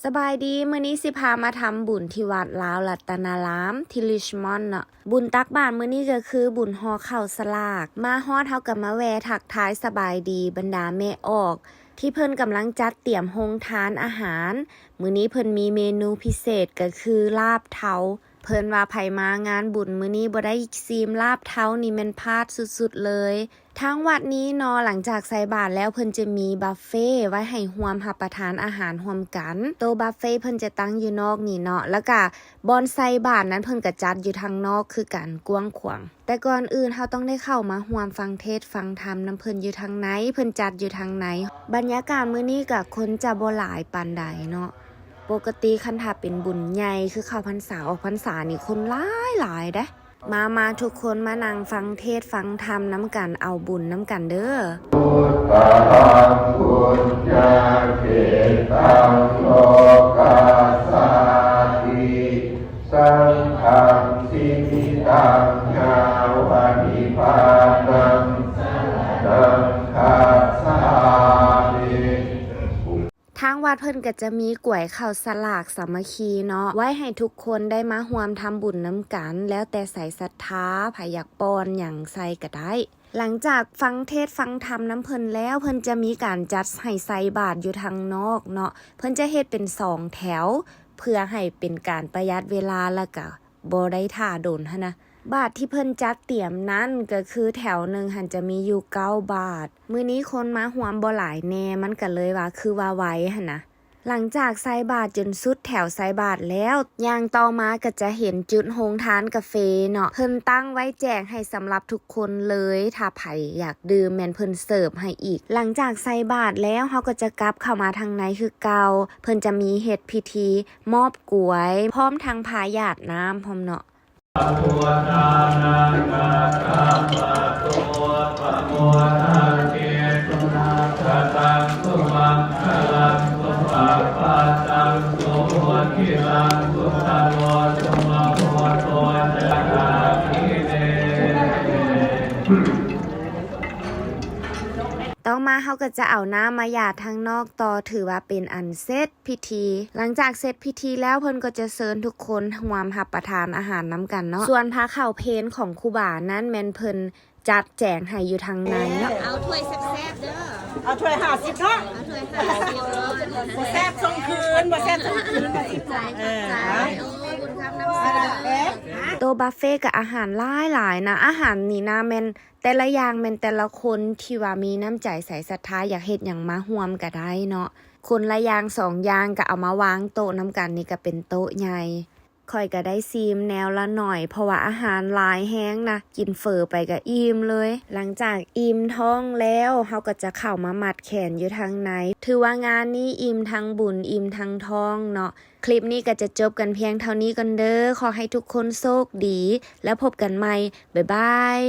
ສະບາຍດີ, ມື້ນີ້ຊິພາມາທຳບຸນທີ່ວັດລາວລັດຕະນາລາມ ທີ່ລິດມອນເນາະ. ບຸນຕັກບາດມື້ນີ້ກໍຄືບຸນຫໍ່ເຂົ້າສະຫຼາກ. ມາຮອດເຮົາກໍມາແວ່ທັກທາຍສະບາຍດີບັນດາແມ່ອອກ ທີ່ເພິ່ນກຳລັງຈັດຕຽມໂຮງທານອາຫານ. ມື້ນີ້ເພິ່ນມີເມນູພິເສດກໍຄືລາບເທົາ. ເພິ່ນວ່າໃຜມາງານບຸນມື້ນີ້ບໍ່ໄດ້ຊີມລາບເທົານີ້ແມ່ນພາດສຸດໆເລີຍ. ທາງວັດນີ້ເນາະ ຫຼັງຈາກໃສ່ບາດແລ້ວ ເພິ່ນຈະມີບັບເຟໄວ້ໃຫ້ຮ່ວມຮັບປະທານອາຫານຮ່ວມກັນ. ໂຕບັບເຟເພິ່ນຈະຕັ້ງຢູ່ນອກນີ້ເນາະ ແລ້ວກະບ່ອນໃສ່ບາດນັ້ນເພິ່ນກະຈັດຢູ່ທາງນອກຄືກັນ ກວ້າງຂວາງ. ແຕ່ກ່ອນອື່ນເຮົາຕ້ອງໄດ້ເຂົ້າມາຮ່ວມຟັງເທດຟັງທຳນຳເພິ່ນຢູ່ທາງໃນ, ເພິ່ນຈັດຢູ່ທາງໃນ. ບັນຍາກາດມື້ນີ້ກະຄົນຈະບໍ່ຫຼາຍປານໃດເນາະ. ປົກກະຕິຄັນຖ້າເປັນບຸນໃຫຍ່ຄືເຂົ້າພັນສາອອກພັນສານີ້ ຄົນຫຼາຍໆເດ້. ມາໆ ທຸກຄົນມານັ່ງຟັງເທດຟັງທຳນຳກັນ ເອົາບຸນນຳກັນເດີ້. ທາງວັດເພິ່ນກໍຈະມີກວຍເຂົ້າສະຫຼາກສາມັກຄີເນາະ ໄວ້ໃຫ້ທຸກຄົນໄດ້ມາຮ່ວມທຳບຸນນຳກັນ ແລ້ວແຕ່ໃສສັດທາ ໃຜຢາກປ່ອນຫຍັງໃສ່ກໍໄດ້. ຫຼັງຈາກຟັງເທດຟັງທຳນຳເພິ່ນແລ້ວ ເພິ່ນຈະມີການຈັດໃຫ້ໃສ່ບາດຢູ່ທາງນອກເນາະ. ເພິ່ນຈະເຮັດເປັນສອງແຖວ ເພື່ອໃຫ້ເປັນການປະຢັດເວລາ ແລ້ວກະບໍ່ໄດ້ຖ້າດົນຫັ້ນນະ. ບາດທີ່ເພິ່ນຈັດຕຽມນັ້ນກໍຄືແຖວໜຶ່ງຫັ້ນຈະມີຢູ່ເກົ້າບາດ. ມື້ນີ້ຄົນມາຮ່ວມບໍ່ຫຼາຍແດ່ ມັນກໍເລີຍວ່າຄືວ່າໄວຫັ້ນນະ. ຫຼັງຈາກໃສ່ບາດຈົນສຸດແຖວໃສ່ບາດແລ້ວ ຢ່າງຕໍ່ມາກໍຈະເຫັນຈຸດໂຮງທານກາເຟເນາະ ເພິ່ນຕັ້ງໄວ້ແຈກໃຫ້ສຳລັບທຸກຄົນເລີຍ. ຖ້າໃຜຢາກດື່ມແມ່ນເພິ່ນເສີບໃຫ້ອີກ. ຫຼັງຈາກໃສ່ບາດແລ້ວ ເຮົາກໍຈະກັບເຂົ້າມາທາງໃນຄືເກົ່າ. ເພິ່ນຈະມີເຮັດພິທີມອບກວຍ ພ້ອມທັງພາຢາດນ້ຳພ້ອມເນາະ. ຕໍ່ມາເຮົາກໍຈະເອົານ້ຳມາຢາດທາງນອກຕໍ່ ຖືວ່າເປັນອັນເສັດພິທີ. ຫຼັງຈາກເສັດພິທີແລ້ວ ເພິ່ນກໍຈະເຊີນທຸກຄົນຮ່ວມຮັບປະທານອາຫານນຳກັນເນາະ. ສ່ວນພາເຂົ້າເພນຂອງຄູບານັ້ນແມ່ນເພິ່ນ ຈັດແຈງໃຫ້ຢູ່ທາງໃນເນາະ. ເອົາຖ້ວຍແຊບໆເດີ ເອົາຖ້ວຍຫ້າສິບເນາະ ເອົາຖ້ວຍຫ້າສິບເດີ ບໍ່ແຊບສົ່ງຄືນ ບໍ່ແຊບສົ່ງຄືນ ເອີ ເອົາບຸນຄຳນຳສະເໜີ. ໂຕບັບເຟກໍອາຫານຫຼາຍໆນະ. ອາຫານນີ້ນະ ແມ່ນແຕ່ລະຢ່າງ ແມ່ນແຕ່ລະຄົນທີ່ວ່າມີນ້ຳໃຈໃສສັດທາ ຢາກເຮັດຫຍັງມາຮ່ວມກໍໄດ້ເນາະ. ຄົນລະຢ່າງສອງຢ່າງກໍເອົາມາວາງໂຕະນຳກັນ ນີ້ກໍເປັນໂຕະໃຫຍ່. ຂ້ອຍກໍໄດ້ຊີມແນວລະໜ້ອຍ ເພາະວ່າອາຫານຫຼາຍແຮງນະ ກິນເຝີໄປກໍອີ່ມເລີຍ. ຫຼັງຈາກອີ່ມທ້ອງແລ້ວ ເຮົາກໍຈະເຂົ້າມາມັດແຂນຢູ່ທາງໃນ. ຖືວ່າງານນີ້ອີ່ມທັງບຸນ ອີ່ມທັງທ້ອງເນາະ. ຄລິບນີ້ກໍຈະຈົບກັນພຽງເທົ່ານີ້ກ່ອນເດີ. ຂໍໃຫ້ທຸກຄົນໂຊກດີ ແລ້ວພົບກັນໃໝ່. ບາຍບາຍ.